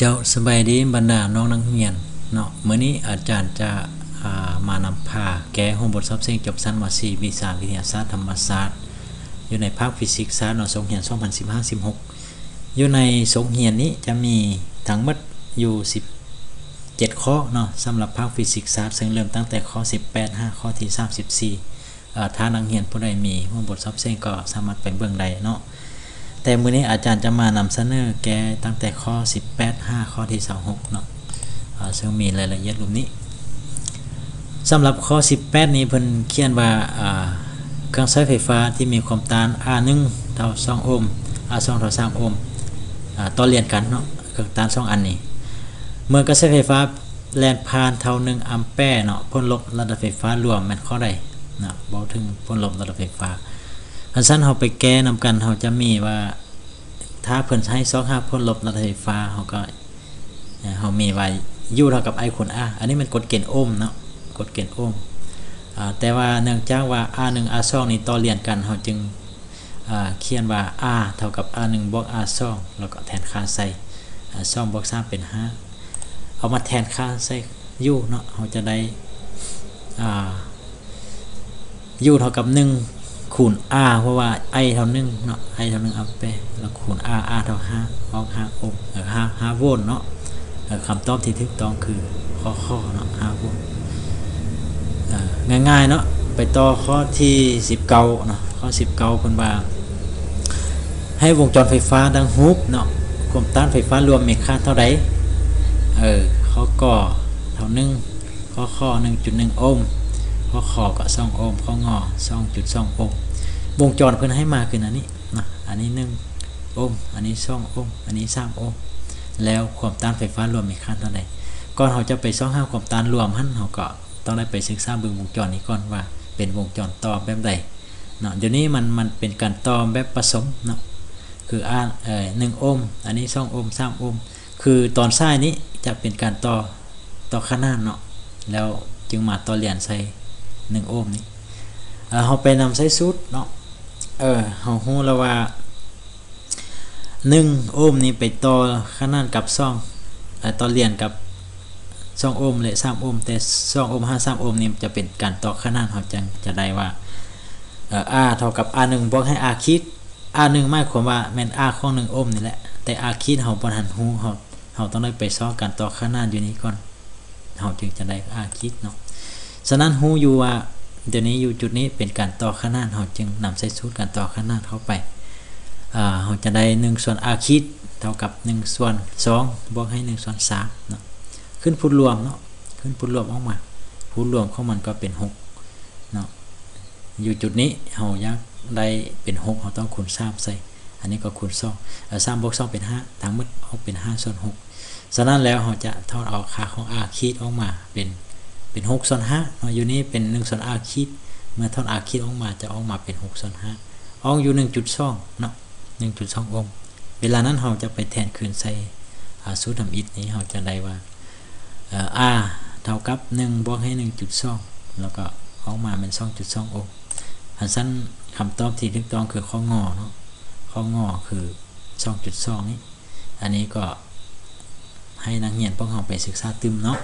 ເຈົ້າ ສະບາຍດີບັນດານ້ອງນັກຮຽນເນາະ, ມື້ນີ້ອາຈານຈະ ອ່າ ມານຳພາແກ້ຮູບບົດສອບເສັງຈົບຊັ້ນ ມ.ສີ່ ວິຊາວິທະຍາສາດທຳມະຊາດ ຢູ່ໃນພາກຟີຊິກສາດເນາະ, ສົກຮຽນສອງພັນສິບຫ້າ ສິບຫົກ. ຢູ່ໃນສົກຮຽນນີ້ຈະມີທັງໝົດຢູ່ສິບເຈັດຂໍ້ເນາະ, ສຳລັບພາກຟີຊິກສາດ, ເຊິ່ງເລີ່ມຕັ້ງແຕ່ຂໍ້ສິບແປດຫາຂໍ້ທີສາມສິບສີ່. ເອີ ຖ້ານັກຮຽນຜູ້ໃດມີຮູບບົດສອບເສັງກໍສາມາດໄປເບິ່ງໄດ້ເນາະ, ແຕ່ມື້ນີ້ອາຈານຈະມານຳສະເໜີແກ້ຕັ້ງແຕ່ຂໍ້ສິບແປດຫາຂໍ້ທີຊາວຫົກເນາະ, ເຊິ່ງມີລາຍລະອຽດລຸ່ມນີ້. ສຳລັບຂໍ້ສິບແປດນີ້ເພິ່ນຂຽນວ່າ ເຄື່ອງໃຊ້ໄຟຟ້າທີ່ມີຄວາມຕ້ານ R ໜຶ່ງເທົ່າສອງໂອມ R ສອງເທົ່າສາມໂອມ ຕໍ່ລຽນກັນເນາະ, ເຄື່ອງຕ້ານສອງອັນນີ້ ເມື່ອກະແສໄຟຟ້າ ແລ່ນຜ່ານເທົ່າໜຶ່ງອຳແປເນາະ, ຜົນລົບລະດັບໄຟຟ້າລວມແມ່ນຂໍ້ໃດເນາະ, ເວົ້າເຖິງຜົນລົບລະດັບໄຟຟ້າ. ຄັນຊັ້ນເຮົາໄປແກ້ນຳກັນ, ເຮົາຈະມີວ່າ ຖ້າເພິ່ນໃຫ້ຊອກຫາຜົນລົບລະດັບໄຟຟ້າ, ເຮົາກໍ ເຮົາມີວ່າ U ເທົ່າກັບ I ຄູນ R. ອັນນີ້ແມ່ນກົດເກນໂອມເນາະ, ກົດເກນໂອມ. ແຕ່ວ່າເນື່ອງຈາກວ່າ R ໜຶ່ງ R ສອງນີ້ຕໍ່ລຽນກັນ, ເຮົາຈຶ່ງ ອ່າ ຂຽນວ່າ R ເທົ່າກັບ R ໜຶ່ງ ບວກ R ສອງ ແລ້ວກໍແທນຄ່າໃສ່ ອ່າ ສອງ ບວກ ສາມ ເປັນ ຫ້າ ເອົາມາແທນຄ່າໃສ່ U ເນາະ, ເຮົາຈະໄດ້ ອ່າ U ເທົ່າກັບ ໜຶ່ງ ຄູນ R ເພາະວ່າ I ເທົ່າ ໜຶ່ງ ເນາະ, I ເທົ່າ ໜຶ່ງ ອຳແປ ແລ້ວຄູນ R, R ເທົ່າ ຫ້າ ອອກ ຫ້າ ໂອມ ເອີ ຫ້າ ຫ້າໂວນເນາະ. ເອີ ຄຳຕອບທີ່ຖືກຕ້ອງຄືຂໍ້ ຂ ເນາະ, ຫ້າໂວນ. ເອີ ງ່າຍໆເນາະ. ໄປຕໍ່ຂໍ້ທີສິບເກົ້າເນາະ, ຂໍ້ສິບເກົ້າເພິ່ນວ່າ ໃຫ້ວົງຈອນໄຟຟ້າດັ່ງຮູບເນາະ, ຄວາມຕ້ານໄຟຟ້າລວມມີຄ່າເທົ່າໃດ? ເອີ ຂໍ້ ກ ເທົ່າ ໜຶ່ງ, ຂໍ້ ຂ ໜຶ່ງຈຸດໜຶ່ງໂອມ, ຂໍ້ ຂ ກໍ ສອງໂອມ, ຂໍ້ ງ ສອງຈຸດສອງໂອມ. ວົງຈອນເພິ່ນໃຫ້ມາຄືອັນນີ້ເນາະ, ອັນນີ້ ໜຶ່ງໂອມ, ອັນນີ້ ສອງໂອມ, ອັນນີ້ ສາມໂອມ. ແລ້ວຄວາມຕ້ານໄຟຟ້າລວມມີຄ່າເທົ່າໃດ? ກ່ອນເຮົາຈະໄປຊອກຫາຄວາມຕ້ານລວມຫັ້ນ, ເຮົາກໍຕ້ອງໄດ້ໄປສຶກສາເບິ່ງວົງຈອນນີ້ກ່ອນວ່າເປັນວົງຈອນຕໍ່ແບບໃດເນາະ. ດຽວນີ້ມັນ ມັນເປັນການຕໍ່ແບບປະສົມເນາະ, ຄື ອາ ເອີ ໜຶ່ງໂອມ, ອັນນີ້ ສອງໂອມ, ສາມໂອມ. ຄືຕອນທ້າຍນີ້ຈະເປັນການຕໍ່ ຕໍ່ຂະໜານເນາະ, ແລ້ວຈຶ່ງມາຕໍ່ລຽນໃສ່ ໜຶ່ງໂອມນີ້. ເອີ ເຮົາໄປນຳໃຊ້ສູດເນາະ, ເອີ ເຮົາຮູ້ແລ້ວວ່າ ໜຶ່ງໂອມນີ້ໄປຕໍ່ຂະໜານກັບສອງ ເອີ ຕໍ່ລຽນກັບສອງໂອມ ແລະ ສາມໂອມ, ແຕ່ສອງໂອມຫາສາມໂອມນີ້ຈະເປັນການຕໍ່ຂະໜານ, ເຮົາຈຶ່ງຈະໄດ້ວ່າ ເອີ R ເທົ່າກັບ R ໜຶ່ງ ບວກໃຫ້ R ຂີດ. R ໜຶ່ງ ໝາຍຄວາມວ່າແມ່ນ R ຂອງໜຶ່ງໂອມນີ້ແຫຼະ, ແຕ່ R ຂີດເຮົາບໍ່ທັນຮູ້, ເຮົາ ເຮົາຕ້ອງໄດ້ໄປຊອກການຕໍ່ຂະໜານຢູ່ນີ້ກ່ອນ, ເຮົາຈຶ່ງຈະໄດ້ R ຂີດເນາະ. ສະນັ້ນຮູ້ຢູ່ວ່າ ດຽວນີ້ຢູ່ຈຸດນີ້ເປັນການຕໍ່ຂະໜານ, ເຮົາຈຶ່ງນຳໃຊ້ສູດການຕໍ່ຂະໜານເຂົ້າໄປ. ເຮົາຈະໄດ້ ໜຶ່ງສ່ວນ R ຂີດ ເທົ່າກັບ ໜຶ່ງສ່ວນສອງ ບວກໃຫ້ ໜຶ່ງສ່ວນສາມເນາະ, ຂຶ້ນພູດລວມເນາະ, ຂຶ້ນພູດລວມອອກມາ, ພູດລວມຂອງມັນກໍເປັນ ຫົກເນາະ. ຢູ່ຈຸດນີ້ເຮົາຢາກໄດ້ເປັນ ຫົກ ເຮົາຕ້ອງຄູນ ສາມ ໃສ່, ອັນນີ້ກໍຄູນ ສອງ, ເອີ ສາມ ບວກ ສອງ ເປັນ ຫ້າ, ທັງໝົດອອກເປັນ ຫ້າສ່ວນຫົກ. ສະນັ້ນແລ້ວເຮົາຈະຖອນເອົາຄ່າຂອງ R ຂີດອອກມາເປັນ ເປັນ ຫົກສ່ວນຫ້າເນາະ, ຢູ່ນີ້ເປັນ ໜຶ່ງສ່ວນ R ຂີດ, ເມື່ອຖອນ R ຂີດອອກມາຈະອອກມາເປັນ ຫົກສ່ວນຫ້າ, ອອກຢູ່ ໜຶ່ງຈຸດສອງເນາະ, ໜຶ່ງຈຸດສອງໂອມ. ເວລານັ້ນເຮົາຈະໄປແທນຄືນໃສ່ ອາ ສູດທຳອິດນີ້, ເຮົາຈະໄດ້ວ່າ ເອີ R ເທົ່າກັບ ໜຶ່ງ ບວກໃຫ້ ໜຶ່ງຈຸດສອງ ແລ້ວກໍອອກມາແມ່ນ ສອງຈຸດສອງໂອມ. ຄັນຊັ້ນຄຳຕອບທີ່ຖືກຕ້ອງຄືຂໍ້ ງ ເນາະ, ຂໍ້ ງ ຄື ສອງຈຸດສອງນີ້. ອັນນີ້ກໍໃຫ້ນັກຮຽນພວກເຮົາໄປສຶກສາຕື່ມເນາະ.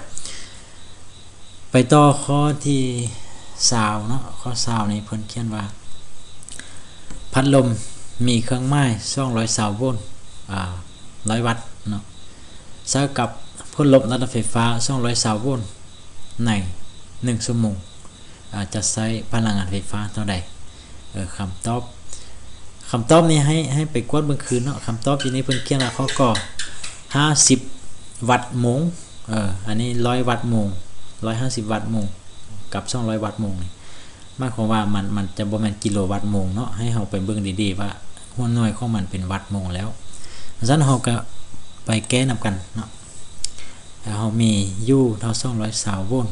ໄປຕໍ່ຂໍ້ທີຊາວເນາະ, ຂໍ້ຊາວນີ້ເພິ່ນຂຽນວ່າ ພັດລົມມີເຄື່ອງໝາຍ ສອງຮ້ອຍຊາວໂວນ ອາ ຮ້ອຍວັດເນາະ, ໃຊ້ກັບຜົນລົບລະດັບໄຟຟ້າ ສອງຮ້ອຍຊາວໂວນ ໃນໜຶ່ງຊົ່ວໂມງ ອາ ຈະໃຊ້ພະລັງງານໄຟຟ້າເທົ່າໃດ? ເອີ ຄຳຕອບ, ຄຳຕອບນີ້ໃຫ້ ໃຫ້ໄປກວດເບິ່ງຄືນເນາະ. ຄຳຕອບຢູ່ນີ້ເພິ່ນຂຽນວ່າ ຂໍ້ ກ ຫ້າສິບວັດໂມງ, ເອີ ອັນນີ້ ຮ້ອຍວັດໂມງ, ຮ້ອຍຫ້າສິບວັດໂມງ ກັບ ສອງຮ້ອຍວັດໂມງນີ້ ໝາຍຄວາມວ່າມັນ ມັນຈະບໍ່ແມ່ນກິໂລວັດໂມງເນາະ, ໃຫ້ເຮົາໄປເບິ່ງດີໆວ່າຫົວໜ່ວຍຂອງມັນເປັນວັດໂມງແລ້ວ. ຊັ້ນເຮົາກໍໄປແກ້ນຳກັນເນາະ. ເຮົາມີ U ເທົ່າ ສອງຮ້ອຍຊາວໂວນ,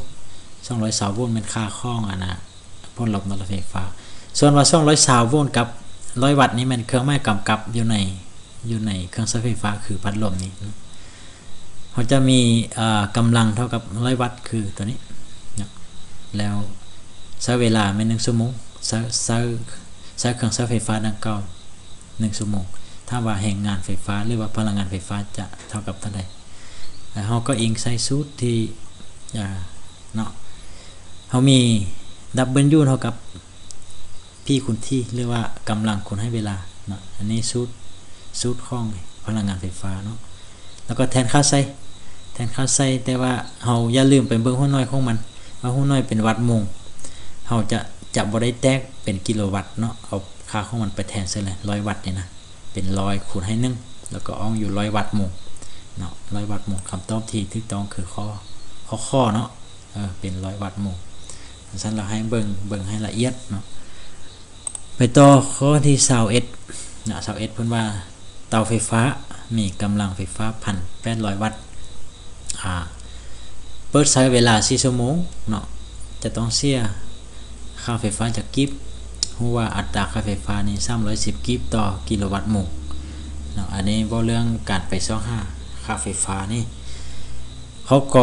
ສອງຮ້ອຍຊາວໂວນແມ່ນຄ່າຂອງ ອັນນ່າ ຜົນລົບລະດັບໄຟຟ້າ. ສ່ວນວ່າ ສອງຮ້ອຍຊາວໂວນກັບຮ້ອຍວັດນີ້ແມ່ນເຄື່ອງໝາຍກຳກັບຢູ່ໃນ ຢູ່ໃນເຄື່ອງໃຊ້ໄຟຟ້າຄືພັດລົມນີ້. ເຮົາຈະມີ ເອີ ກຳລັງເທົ່າກັບຮ້ອຍວັດ ຄືຕົວນີ້ເນາະ, ແລ້ວໃຊ້ເວລາແມ່ນໜຶ່ງຊົ່ວໂມງ, ໃຊ້ ໃຊ້ ໃຊ້ເຄື່ອງໃຊ້ໄຟຟ້າດັ່ງກ່າວໜຶ່ງຊົ່ວໂມງ. ຖາມວ່າແຮງງານໄຟຟ້າ ຫຼືວ່າພະລັງງານໄຟຟ້າຈະເທົ່າກັບເທົ່າໃດ? ເຮົາກໍອີງໃສ່ສູດທີ່ ເອີ ເນາະ ເຮົາມີ W ເທົ່າກັບ P ຄູນ T ຫຼືວ່າກຳລັງຄູນໃຫ້ເວລາເນາະ. ອັນນີ້ສູດ ສູດຂອງພະລັງງານໄຟຟ້າເນາະ ແລ້ວກໍແທນຄ່າໃສ່ ແທນຄ່າໃສ່ ແຕ່ວ່າເຮົາຢ່າລືມໄປເບິ່ງຫົວໜ່ວຍຂອງມັນ ວ່າຫົວໜ່ວຍເປັນວັດໂມງ ເຮົາຈະ ຈະບໍ່ໄດ້ແຕກເປັນກິໂລວັດເນາະ ເອົາຄ່າຂອງມັນໄປແທນໃສ່ເລີຍ ຮ້ອຍວັດນີ້ນະ ເປັນຮ້ອຍຄູນໃຫ້ໜຶ່ງ ແລ້ວກໍອອກຢູ່ຮ້ອຍວັດໂມງເນາະ ຮ້ອຍວັດໂມງ. ຄຳຕອບທີ່ຖືກຕ້ອງຄືຂໍ້ ຂໍ້ ຂໍ້ເນາະ ເອີ ເປັນຮ້ອຍວັດໂມງ. ຊັ້ນລະໃຫ້ເບິ່ງ ເບິ່ງໃຫ້ລະອຽດເນາະ. ໄປຕໍ່ຂໍ້ທີຊາວເອັດເນາະ ຊາວເອັດ ເພິ່ນວ່າເຕົາໄຟຟ້າມີກຳລັງໄຟຟ້າພັນແປດຮ້ອຍວັດ ອາ ເປີດໃຊ້ເວລາສີ່ຊົ່ວໂມງເນາະ ຈະຕ້ອງເສຍຄ່າໄຟຟ້າຈັກກີບ? ຮູ້ວ່າອັດຕາຄ່າໄຟຟ້ານີ້ສາມຮ້ອຍສິບກີບຕໍ່ກິໂລວັດໂມງເນາະ. ອັນນີ້ເວົ້າເລື່ອງການໄປຊອກຫາຄ່າໄຟຟ້ານີ້ ຂໍ້ ກ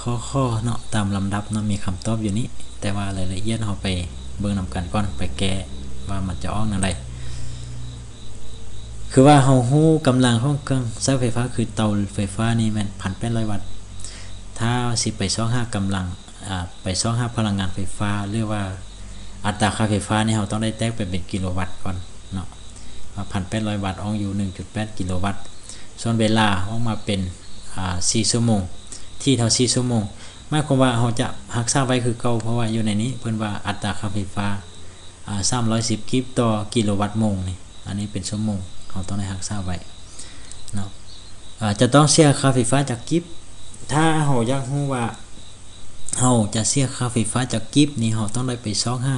ຂໍ້ ຂ ເນາະ ຕາມລຳດັບເນາະ ມີຄຳຕອບຢູ່ນີ້ ແຕ່ວ່າລາຍລະອຽດເຮົາໄປເບິ່ງນຳກັນກ່ອນ ໄປແກ້ວ່າມັນຈະອອກແນວໃດ. ຄືວ່າເຮົາຮູ້ກຳລັງຂອງເຄື່ອງໃຊ້ໄຟຟ້າ ຄືເຕົາໄຟຟ້ານີ້ແມ່ນພັນແປດຮ້ອຍວັດ ຖ້າຊິໄປຊອກຫາກຳລັງ ອາ ໄປຊອກຫາພະລັງງານໄຟຟ້າ ຫຼືວ່າອັດຕາຄ່າໄຟຟ້ານີ້ ເຮົາຕ້ອງໄດ້ແຕກໄປເປັນກິໂລວັດກ່ອນເນາະ ວ່າພັນແປດຮ້ອຍວັດອອກຢູ່ໜຶ່ງຈຸດແປດກິໂລວັດ ສ່ວນເວລາອອກມາເປັນ ອາ ສີ່ຊົ່ວໂມງ T ເທົ່າສີ່ຊົ່ວໂມງ ໝາຍຄວາມວ່າເຮົາຈະຮັກສາໄວ້ຄືເກົ່າ ເພາະວ່າຢູ່ໃນນີ້ເພິ່ນວ່າອັດຕາຄ່າໄຟຟ້າ ອາ ສາມຮ້ອຍສິບກີບຕໍ່ກິໂລວັດໂມງນີ້ ອັນນີ້ເປັນຊົ່ວໂມງ ເຮົາຕ້ອງໄດ້ຮັກສາໄວ້ເນາະ. ອາ ຈະຕ້ອງເສຍຄ່າໄຟຟ້າຈັກກີບ? ຖ້າເຮົາຢາກຮູ້ວ່າເຮົາຈະເສຍຄ່າໄຟຟ້າຈັກກີບນີ້ ເຮົາຕ້ອງໄດ້ໄປຊອກຫາ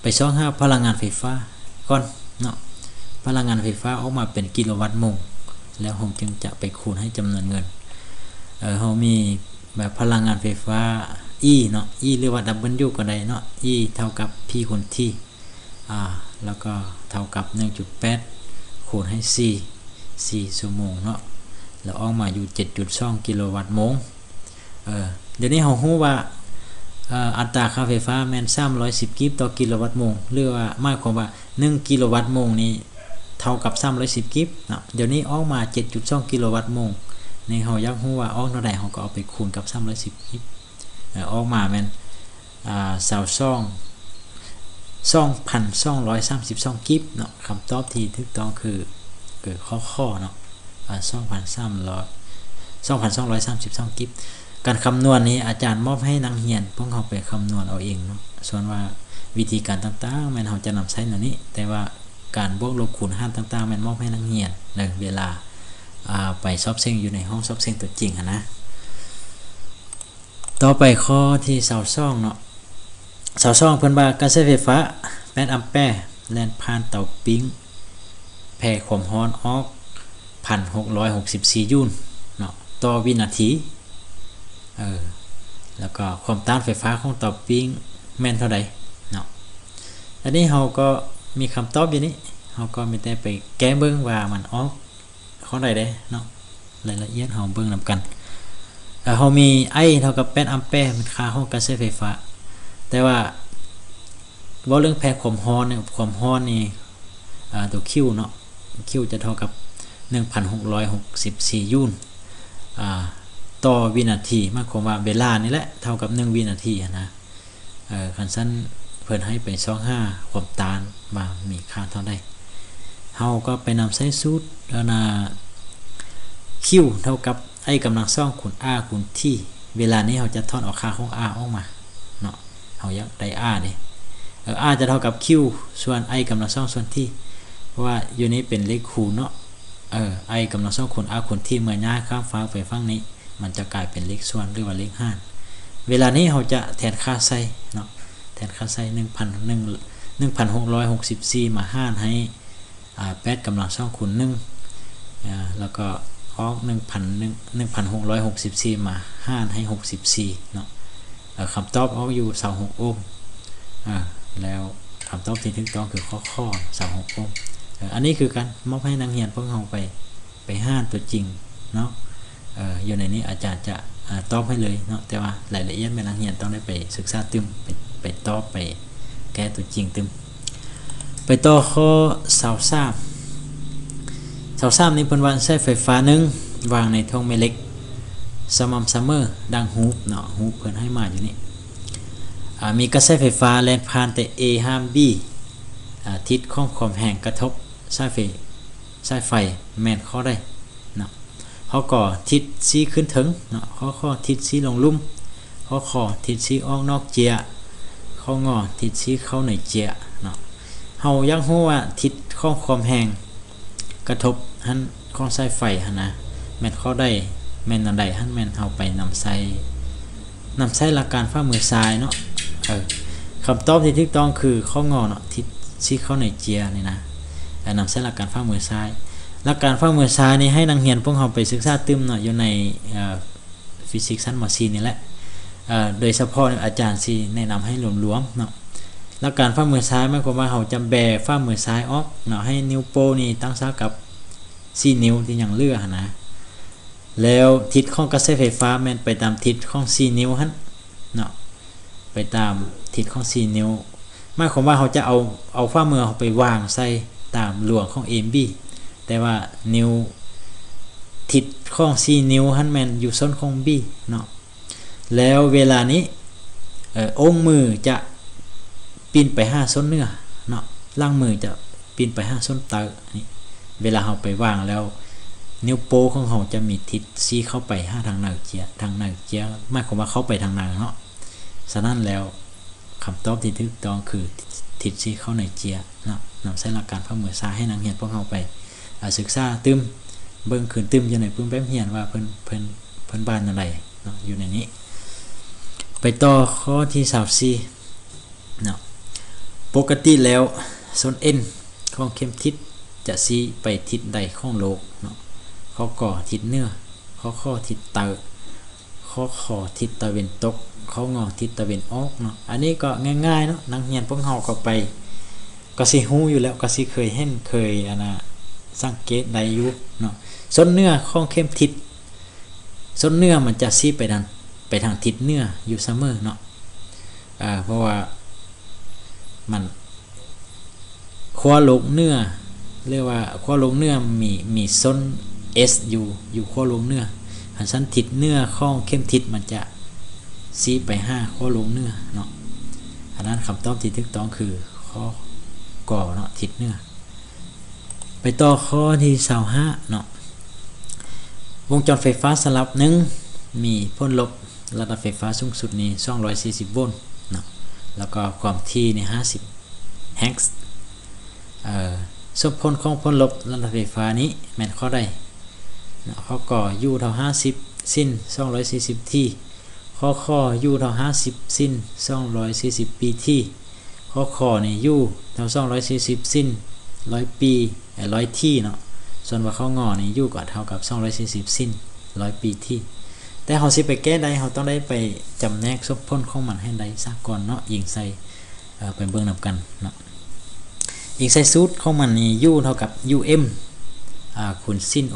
ໄປຊອກຫາພະລັງງານໄຟຟ້າກ່ອນເນາະ ພະລັງງານໄຟຟ້າອອກມາເປັນກິໂລວັດໂມງ ແລ້ວເຮົາຈຶ່ງຈະໄປຄູນໃຫ້ຈຳນວນເງິນ. ເອີ ເຮົາມີແບບພະລັງງານໄຟຟ້າ E ເນາະ E ຫຼືວ່າ W ກໍໄດ້ເນາະ E ເທົ່າກັບ P ຄູນ T ອາ ແລ້ວກໍເທົ່າກັບໜຶ່ງຈຸດແປດຄູນໃຫ້ສີ່ ສີ່ຊົ່ວໂມງເນາະ ແລ້ວອອກມາຢູ່ເຈັດຈຸດສອງກິໂລວັດໂມງ. ເອີ ດຽວນີ້ເຮົາຮູ້ວ່າ ເອີ ອັດຕາຄ່າໄຟຟ້າແມ່ນສາມຮ້ອຍສິບກີບຕໍ່ກິໂລວັດໂມງ ຫຼືວ່າໝາຍຄວາມວ່າໜຶ່ງກິໂລວັດໂມງນີ້ເທົ່າກັບສາມຮ້ອຍສິບກີບເນາະ. ດຽວນີ້ອອກມາເຈັດຈຸດສອງກິໂລວັດໂມງນີ້ ເຮົາຢາກຮູ້ວ່າອອກເທົ່າໃດ ເຮົາກໍເອົາໄປຄູນກັບສາມຮ້ອຍສິບກີບ ເອີ ອອກມາແມ່ນ ອາ ຊາວສອງ ສອງພັນສອງຮ້ອຍສາມສິບສອງກີບເນາະ. ຄຳຕອບທີ່ຖືກຕ້ອງຄື ຄືຂໍ້ ຂ ເນາະ ອາ ສອງພັນສາມຮ້ອຍ ສອງພັນສອງຮ້ອຍສາມສິບສອງກີບ. ການຄຳນວນນີ້ອາຈານມອບໃຫ້ນັກຮຽນພວກເຮົາໄປຄຳນວນເອົາເອງເນາະ ສ່ວນວ່າວິທີການຕ່າງໆ ແມ່ນເຮົາຈະນຳໃຊ້ແນວນີ້ ແຕ່ວ່າການບວກລົບຄູນຫານຕ່າງໆ ແມ່ນມອບໃຫ້ນັກຮຽນໃນເວລາ ອາ ໄປສອບເສັງຢູ່ໃນຫ້ອງສອບເສັງຕົວຈິງຫັ້ນນະ. ຕໍ່ໄປຂໍ້ທີຊາວສອງເນາະ ຊາວສອງ ເພິ່ນວ່າກະແສໄຟຟ້າແປດອຳແປແລ່ນຜ່ານເຕົາປີ້ງແຜ່ຄວາມຮ້ອນອອກພັນຫົກຮ້ອຍຫົກສິບສີ່ຢູນເນາະ ຕໍ່ວິນາທີ ເອີ ແລ້ວກໍຄວາມຕ້ານໄຟຟ້າຂອງເຕົາປີ້ງແມ່ນເທົ່າໃດເນາະ. ອັນນີ້ເຮົາກໍມີຄຳຕອບຢູ່ນີ້ ເຮົາກໍມີແຕ່ໄປແກ້ເບິ່ງວ່າມັນອອກ ຂໍ້ໃດເດ້ເນາະ ລາຍລະອຽດເຮົາເບິ່ງນຳກັນ. ເຮົາມີ I ເທົ່າກັບແປດອຳແປ ແມ່ນຄ່າຂອງກະແສໄຟຟ້າ ແຕ່ວ່າເວົ້າເລື່ອງແຜ່ຄວາມຮ້ອນນີ້ ຄວາມຮ້ອນນີ້ ອາ ຕົວ Q ເນາະ Q ຈະເທົ່າກັບໜຶ່ງພັນຫົກຮ້ອຍຫົກສິບສີ່ຢູນ ອາ ຕໍ່ວິນາທີ ໝາຍຄວາມວ່າເວລານີ້ແຫຼະເທົ່າກັບໜຶ່ງວິນາທີຫັ້ນນະ. ເອີ ຄັນຊັ້ນເພິ່ນໃຫ້ໄປຊອກຫາຄວາມຕ້ານວ່າມີຄ່າເທົ່າໃດ ເຮົາກໍໄປນຳໃຊ້ສູດ ອັນນ່າ Q ເທົ່າກັບ I ກຳລັງສອງຄູນ R ຄູນ T. ເວລານີ້ເຮົາຈະຖອນເອົາຄ່າຂອງ R ອອກມາເນາະ ເຮົາຢາກໄດ້ R ເດ້ ເອີ R ຈະເທົ່າກັບ Q ສ່ວນ I ກຳລັງສອງສ່ວນ T ເພາະວ່າຢູ່ນີ້ເປັນເລກຄູນເນາະ ເອີ I ກຳລັງສອງຄູນ R ຄູນ T ເມື່ອຍ້າຍຂ້າມຟາກໄປຝັ່ງນີ້ ມັນຈະກາຍເປັນເລກສ່ວນ ຫຼືວ່າເລກຫານ. ເວລານີ້ເຮົາຈະແທນຄ່າໃສ່ເນາະ ແທນຄ່າໃສ່ໜຶ່ງພັນ ໜຶ່ງ ໜຶ່ງພັນຫົກຮ້ອຍຫົກສິບສີ່ ມາຫານໃຫ້ ອາ ແປດກຳລັງສອງຄູນໜຶ່ງ ອາ ແລ້ວກໍອອກໜຶ່ງພັນ ໜຶ່ງ ໜຶ່ງພັນຫົກຮ້ອຍຫົກສິບສີ່ ມາຫານໃຫ້ຫົກສິບສີ່ເນາະ. ເອີ ຄຳຕອບອອກຢູ່ຊາວຫົກໂອມ ອາ ແລ້ວຄຳຕອບທີ່ຖືກຕ້ອງຄືຂໍ້ ຂ ຊາວຫົກໂອມ. ເອີ ອັນນີ້ຄືການມອບໃຫ້ນັກຮຽນພວກເຮົາໄປ ໄປຫາຕົວຈິງເນາະ ເອີ ຢູ່ໃນນີ້ອາຈານຈະ ອາ ຕອບໃຫ້ເລີຍເນາະ ແຕ່ວ່າລາຍລະອຽດແມ່ນນັກຮຽນຕ້ອງໄດ້ໄປສຶກສາຕື່ມ ໄປ ໄປຕອບ ໄປແກ້ຕົວຈິງຕື່ມ. ໄປຕໍ່ຂໍ້ຊາວສາມ ຊາວສາມນີ້ເພິ່ນວ່າໃຊ້ໄຟຟ້າໜຶ່ງວາງໃນຖົງແມ່ເຫຼັກ ສະໝໍ່າສະເໝີ ດັ່ງຮູບເນາະ, ຮູບເພິ່ນໃຫ້ມາຢູ່ນີ້. ອາ ມີກະແສໄຟຟ້າແລ່ນຜ່ານແຕ່ A ຫາ B, ອາ ທິດຂອງຄວາມແຮງກະທົບສາຍໄຟ, ສາຍໄຟແມ່ນຂໍ້ໃດເນາະ? ຂໍ້ ກ ທິດຊີ້ຂຶ້ນເທິງເນາະ, ຂໍ້ ຂ ທິດຊີ້ລົງລຸ່ມ, ຂໍ້ ຂ ທິດຊີ້ອອກນອກເຈ້ຍ, ຂໍ້ ງ ທິດຊີ້ເຂົ້າໃນເຈ້ຍເນາະ. ເຮົາຢາກຮູ້ວ່າທິດຂອງຄວາມແຮງ ກະທົບຫັ້ນຂອງສາຍໄຟຫັ້ນນະ ແມ່ນຂໍ້ໃດ ແມ່ນອັນໃດຫັ້ນ ແມ່ນເຮົາໄປນຳໃຊ້ ນຳໃຊ້ຫຼັກການຝ່າມືຊ້າຍເນາະ. ເອີ ຄຳຕອບທີ່ຖືກຕ້ອງຄືຂໍ້ ງ ເນາະ, ທິດຊີ້ເຂົ້າໃນເຈ້ຍນີ້ນະ, ເອີ ນຳໃຊ້ຫຼັກການຝ່າມືຊ້າຍ. ຫຼັກການຝ່າມືຊ້າຍນີ້ໃຫ້ນັກຮຽນພວກເຮົາໄປສຶກສາຕື່ມເນາະ ຢູ່ໃນ ເອີ ຟີຊິກຊັ້ນ ມໍສີ່ນີ້ແຫຼະ. ເອີ ໂດຍສະເພາະອາຈານຊິແນະນຳໃຫ້ລວມໆເນາະ. ຫຼັກການຝ່າມືຊ້າຍໝາຍຄວາມວ່າເຮົາຈະແບຝ່າມືຊ້າຍອອກເນາະ, ໃຫ້ນິ້ວໂປ້ນີ້ຕັ້ງສາກັບສີ່ນິ້ວທີ່ຍັງເຫຼືອຫັ້ນນະ. ແລ້ວທິດຂອງກະແສໄຟຟ້າແມ່ນໄປຕາມທິດຂອງສີ່ນິ້ວຫັ້ນເນາະ, ໄປຕາມທິດຂອງສີ່ນິ້ວ. ໝາຍຄວາມວ່າເຮົາຈະເອົາ ເອົາຝ່າມືເຮົາໄປວາງໃສ່ຕາມລວງຂອງ A B, ແຕ່ວ່ານິ້ວ ທິດຂອງສີ່ນິ້ວຫັ້ນແມ່ນຢູ່ສົ້ນຂອງ B ເນາະ. ແລ້ວເວລານີ້ ເອີ ໂປ້ງມືຈະປິ່ນໄປຫາສົ້ນເໜືອເນາະ, ຫຼັງມືຈະປິ່ນໄປຫາສົ້ນໃຕ້ນີ້. ເວລາເຮົາໄປວາງແລ້ວ ນິ້ວໂປ້ຂອງເຮົາຈະມີທິດຊີ້ເຂົ້າໄປຫາທາງໃນເຈ້ຍ, ທາງໃນເຈ້ຍໝາຍຄວາມວ່າເຂົ້າໄປທາງໃນເນາະ. ສະນັ້ນແລ້ວ ຄຳຕອບທີ່ຖືກຕ້ອງຄືທິດຊີ້ເຂົ້າໃນເຈ້ຍເນາະ. ນຳໃຊ້ຫຼັກການຝ່າມືຊ້າຍໃຫ້ນັກຮຽນພວກເຮົາໄປ ອາ ສຶກສາຕື່ມ, ເບິ່ງຄືນຕື່ມຢູ່ໃນປຶ້ມແບບຮຽນວ່າເພິ່ນ ເພິ່ນ ເພິ່ນບານແນວໃດເນາະ ຢູ່ໃນນີ້. ໄປຕໍ່ຂໍ້ທີຊາວສີ່ເນາະ. ປົກກະຕິແລ້ວ ສົ້ນ N ຂອງເຂັມທິດຈະຊີ້ໄປທິດໃດຂອງໂລກເນາະ? ຂໍ້ ກ ທິດເໜືອ, ຂໍ້ ຂ ທິດໃຕ້, ຂໍ້ ຂ ທິດຕາເວັນຕົກ, ຂໍ້ ງ ທິດຕາເວັນອອກເນາະ. ອັນນີ້ກໍງ່າຍໆເນາະ, ນັກຮຽນພວກເຮົາກໍໄປ ກໍຊິຮູ້ຢູ່ແລ້ວ, ກໍຊິເຄີຍເຫັນ ເຄີຍ ອັນນ່າ ສັງເກດໄດ້ຢູ່ເນາະ. ສົ້ນເໜືອຂອງເຂັມທິດ, ສົ້ນເໜືອມັນຈະຊີ້ໄປທາງ ໄປທາງທິດເໜືອຢູ່ສະເໝີເນາະ. ເອີ ເພາະວ່າມັນ ຂົ້ວໂລກເໜືອ ຫຼືວ່າຂົ້ວໂລກເໜືອມີ ມີສົ້ນ S ຢູ່ ຢູ່ຂົ້ວໂລກເໜືອ. ຄັນຊັ້ນ ທິດເໜືອຂອງເຂັມທິດມັນຈະຊີ້ໄປຫາຂົ້ວໂລກເໜືອເນາະ. ອັນນັ້ນຄຳຕອບທີ່ຖືກຕ້ອງຄືຂໍ້ ກ ເນາະ, ທິດເໜືອ. ໄປຕໍ່ຂໍ້ທີຊາວຫ້າເນາະ. ວົງຈອນໄຟຟ້າສະຫຼັບໜຶ່ງ ມີຜົນລົບລະດັບໄຟຟ້າສູງສຸດນີ້ສອງຮ້ອຍສີ່ສິບໂວນເນາະ, ແລ້ວກໍຄວາມຖີ່ນີ້ຫ້າສິບແຮັກ. ເອີ ສົມຜົນຂອງຜົນລົບລະດັບໄຟຟ້ານີ້ແມ່ນຂໍ້ໃດເນາະ? ຂໍ້ ກ U ເທົ່າຫ້າສິບຊິນສອງຮ້ອຍສີ່ສິບ T, ຂໍ້ ຂ U ເທົ່າຫ້າສິບຊິນສອງຮ້ອຍສີ່ສິບປີ T, ຂໍ້ ຂ ນີ້ U ເທົ່າສອງຮ້ອຍສີ່ສິບຊິນຮ້ອຍປີ ເອີ ຮ້ອຍ T ເນາະ. ສ່ວນວ່າຂໍ້ ງ ນີ້ U ກໍເທົ່າກັບສອງຮ້ອຍສີ່ສິບຊິນຮ້ອຍປີ T. ແຕ່ເຮົາຊິໄປແກ້ໄດ້ ເຮົາຕ້ອງໄດ້ໄປຈຳແນກສົມຜົນຂອງມັນໃຫ້ໄດ້ສາກ່ອນເນາະ, ອີງໃສ່ ເອີ ໄປເບິ່ງນຳກັນເນາະ. ອີງໃສ່ສູດຂອງມັນນີ້ U ເທົ່າກັບ U M ອາ ຄູນຊິນໂ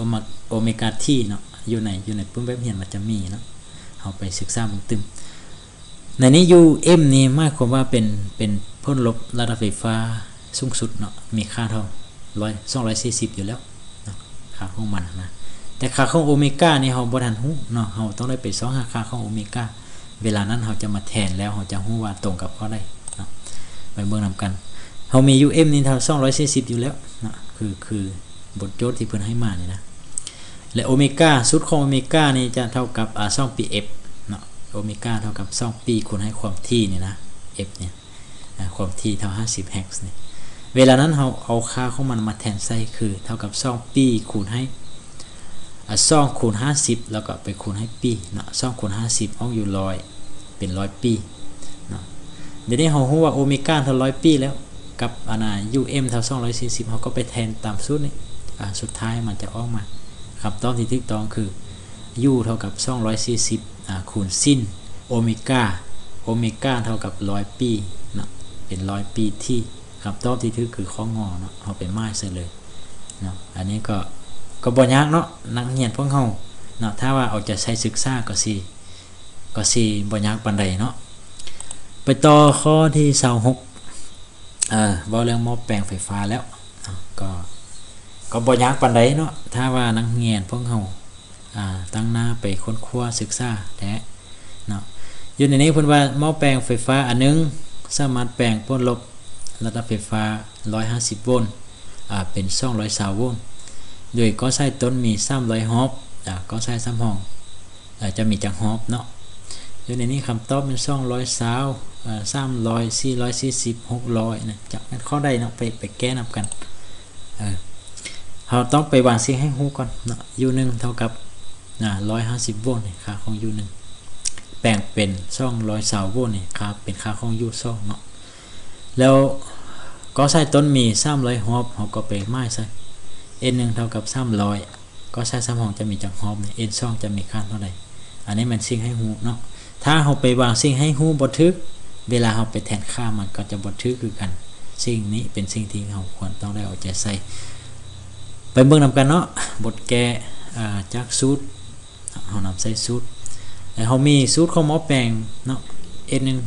ອເມກາ T ເນາະ. ຢູ່ໃນ ຢູ່ໃນປຶ້ມແບບຮຽນມັນຈະມີເນາະ, ເຮົາໄປສຶກສາເບິ່ງຕື່ມ. ໃນນີ້ U M ນີ້ໝາຍຄວາມວ່າເປັນ ເປັນຜົນລົບລະດັບໄຟຟ້າສູງສຸດເນາະ, ມີຄ່າເທົ່າຮ້ອຍ ສອງຮ້ອຍສີ່ສິບຢູ່ແລ້ວເນາະ, ຄ່າຂອງມັນນະ. ແຕ່ຄ່າຂອງໂອເມການີ້ເຮົາບໍ່ທັນຮູ້ເນາະ, ເຮົາຕ້ອງໄດ້ໄປຊອກຫາຄ່າຂອງໂອເມກາ. ເວລານັ້ນເຮົາຈະມາແທນແລ້ວເຮົາຈະຮູ້ວ່າຕົງກັບຂໍ້ໃດເນາະ, ໄປເບິ່ງນຳກັນ. ເຮົາມີ U M ນີ້ເທົ່າສອງຮ້ອຍສີ່ສິບຢູ່ແລ້ວເນາະ, ຄື ຄືບົດໂຈດທີ່ເພິ່ນໃຫ້ມານີ້ນະ. ແລະ ໂອເມກາ ສູດຂອງໂອເມການີ້ຈະເທົ່າກັບ ອາ ສອງປີ F ເນາະ, ໂອເມກາເທົ່າກັບສອງປີຄູນໃຫ້ຄວາມຖີ່ນີ້ນະ F ນີ້ ອາ ຄວາມຖີ່ເທົ່າຫ້າສິບແຮັກນີ້. ເວລານັ້ນເຮົາເອົາຄ່າຂອງມັນມາແທນໃສ່ ຄືເທົ່າກັບສອງປີຄູນໃຫ້ ອາ ສອງຄູນຫ້າສິບ ແລ້ວກໍໄປຄູນໃຫ້ປີເນາະ, ສອງຄູນຫ້າສິບອອກຢູ່ຮ້ອຍ ເປັນຮ້ອຍປີເນາະ. ດຽວນີ້ເຮົາຮູ້ວ່າໂອເມກາເທົ່າຮ້ອຍປີແລ້ວ ກັບ ອາ ນາ U M ເທົ່າສອງຮ້ອຍສີ່ສິບ, ເຮົາກໍໄປແທນຕາມສູດນີ້ ອາ ສຸດທ້າຍມັນຈະອອກມາ ຄຳຕອບທີ່ຖືກຕ້ອງຄື U ເທົ່າກັບສອງຮ້ອຍສີ່ສິບ ອາ ຄູນຊິນໂອເມກາ, ໂອເມກາເທົ່າກັບຮ້ອຍປີເນາະ, ເປັນຮ້ອຍປີ T. ຄຳຕອບທີ່ຖືກຄືຂໍ້ ງ ເນາະ, ເຮົາໄປໝາຍໃສ່ເລີຍເນາະ. ອັນນີ້ກໍ ກໍບໍ່ຍາກເນາະ, ນັກຮຽນພວກເຮົາເນາະ, ຖ້າວ່າເອົາໃຈໃສ່ສຶກສາກໍຊິ ກໍຊິບໍ່ຍາກປານໃດເນາະ. ໄປຕໍ່ຂໍ້ທີຊາວຫົກ ເອີ ເວົ້າເລື່ອງໝໍ້ແປງໄຟຟ້າແລ້ວເນາະ, ກໍ ກໍບໍ່ຍາກປານໃດເນາະ, ຖ້າວ່ານັກຮຽນພວກເຮົາ ອ່າ ຕັ້ງໜ້າໄປຄົ້ນຄວ້າສຶກສາແທ້ເນາະ. ຢູ່ໃນນີ້ເພິ່ນວ່າໝໍ້ແປງໄຟຟ້າອັນໜຶ່ງສາມາດແປງຜົນລົບລະດັບໄຟຟ້າຮ້ອຍຫ້າສິບໂວນ ອາ ເປັນສອງຮ້ອຍຊາວໂວນ ໂດຍກໍສາຍຕົ້ນມີສາມຮ້ອຍຮອບ ອາ ກໍສາຍສຳຮອງ ອາ ຈະມີຈັກຮອບເນາະ. ຢູ່ໃນນີ້ຄຳຕອບແມ່ນສອງຮ້ອຍຊາວ ເອີ ສາມຮ້ອຍ ສີ່ຮ້ອຍສີ່ສິບ ຫົກຮ້ອຍນະ ຈັກແມ່ນຂໍ້ໃດເນາະ ໄປ ໄປແກ້ນຳກັນ. ເອີ ເຮົາຕ້ອງໄປວາງສິ່ງໃຫ້ຮູ້ກ່ອນເນາະ U ໜຶ່ງເທົ່າກັບ ອາ ຮ້ອຍຫ້າສິບໂວນນີ້ ຄ່າຂອງ U ໜຶ່ງ ແປງເປັນສອງຮ້ອຍຊາວໂວນນີ້ ຄ່າ ເປັນຄ່າຂອງ U ສອງເນາະ. ແລ້ວກໍສາຍຕົ້ນມີສາມຮ້ອຍຮອບ ເຮົາກໍໄປໝາຍໃສ່ N ໜຶ່ງເທົ່າກັບສາມຮ້ອຍ ກໍສາຍສຳຮອງຈະມີຈັກຮອບນີ້ N ສອງຈະມີຄ່າເທົ່າໃດ. ອັນນີ້ແມ່ນສິ່ງໃຫ້ຮູ້ເນາະ. ຖ້າເຮົາໄປວາງສິ່ງໃຫ້ຮູ້ບໍ່ຖືກ ເວລາເຮົາໄປແທນຄ່າມັນກໍຈະບໍ່ຖືກຄືກັນ. ສິ່ງນີ້ເປັນສິ່ງທີ່ເຮົາຄວນຕ້ອງໄດ້ເອົາໃຈໃສ່. ໄປເບິ່ງນຳກັນເນາະ ບົດແກ້ ອາ ຈາກສູດ ເຮົານຳໃຊ້ສູດ ແລະ ເຮົາມີສູດຂອງໝໍ້ແປງເນາະ N ໜຶ່ງ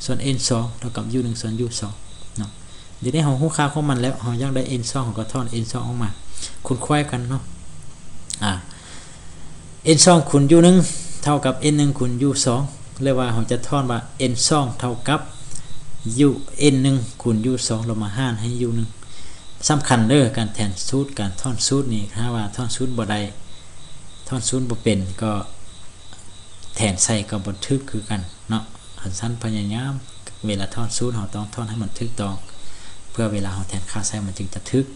ສ່ວນ N ສອງເທົ່າກັບ U ໜຶ່ງສ່ວນ U ສອງເນາະ. ດຽວນີ້ເຮົາຮູ້ຄ່າຂອງມັນແລ້ວ ເຮົາຢາກໄດ້ N ສອງ ເຮົາກໍຖອນ N ສອງອອກມາ ຄູນຂວາຍກັນເນາະ. ອາ N ສອງຄູນ U ໜຶ່ງເທົ່າກັບ N ໜຶ່ງຄູນ U ສອງ ຫຼືວ່າເຮົາຈະຖອນວ່າ N ສອງເທົ່າກັບ U N ໜຶ່ງຄູນ U ສອງ ແລ້ວມາຫານໃຫ້ U ໜຶ່ງ. ສຳຄັນເດີ ການແທນສູດ ການຖອນສູດນີ້ ຖ້າວ່າຖອນສູດບໍ່ໄດ້ ຖອນສູດບໍ່ເປັນ ກໍແທນໃສ່ກໍບໍ່ຖືກຄືກັນເນາະ. ຄັນຊັ້ນພະຍາຍາມ ເວລາຖອນສູດ ເຮົາຕ້ອງຖອນໃຫ້ມັນຖືກຕ້ອງ ເພື່ອເວລາເຮົາແທນຄ່າໃສ່ມັນຈຶ່ງຈະຖືກ.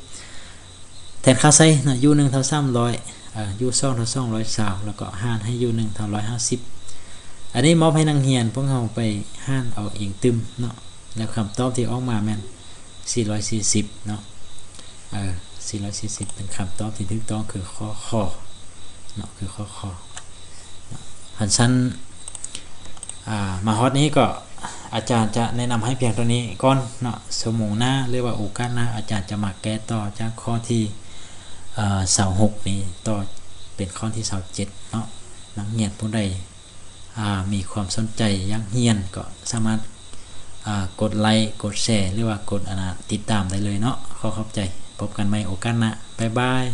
ແທນຄ່າໃສ່ເນາະ U ໜຶ່ງເທົ່າສາມຮ້ອຍ ອາ U ສອງເທົ່າສອງຮ້ອຍຊາວ ແລ້ວກໍຫານໃຫ້ U ໜຶ່ງເທົ່າຮ້ອຍຫ້າສິບ. ອັນນີ້ມອບໃຫ້ນັກຮຽນພວກເຮົາໄປຫານເອົາເອງຕື່ມເນາະ. ແລ້ວຄຳຕອບທີ່ອອກມາແມ່ນສີ່ຮ້ອຍສີ່ສິບເນາະ. ເອີ ສີ່ຮ້ອຍສີ່ສິບເປັນຄຳຕອບທີ່ຖືກຕ້ອງ ຄືຂໍ້ ຂ ເນາະ ຄືຂໍ້ ຂ ເນາະ. ຄັນຊັ້ນ ອາ ມາຮອດນີ້ກໍອາຈານຈະແນະນຳໃຫ້ພຽງເທົ່ານີ້ກ່ອນເນາະ. ຊົ່ວໂມງໜ້າ ຫຼືວ່າໂອກາດໜ້າ ອາຈານຈະມາແກ້ຕໍ່ຈາກຂໍ້ທີ ເອີ ຊາວຫົກນີ້ຕໍ່ ເປັນຂໍ້ທີຊາວເຈັດເນາະ. ນັກຮຽນຜູ້ໃດ ອາ ມີຄວາມສົນໃຈຢາກຮຽນ ກໍສາມາດ ອາ ກົດໄລ ກົດແຊ ຫຼືວ່າກົດ ອັນນ່າ ຕິດຕາມໄດ້ເລີຍເນາະ. ຂໍຂອບໃຈ. ພົບກັນໃໝ່ໂອກາດໜ້າ. ບາຍບາຍ.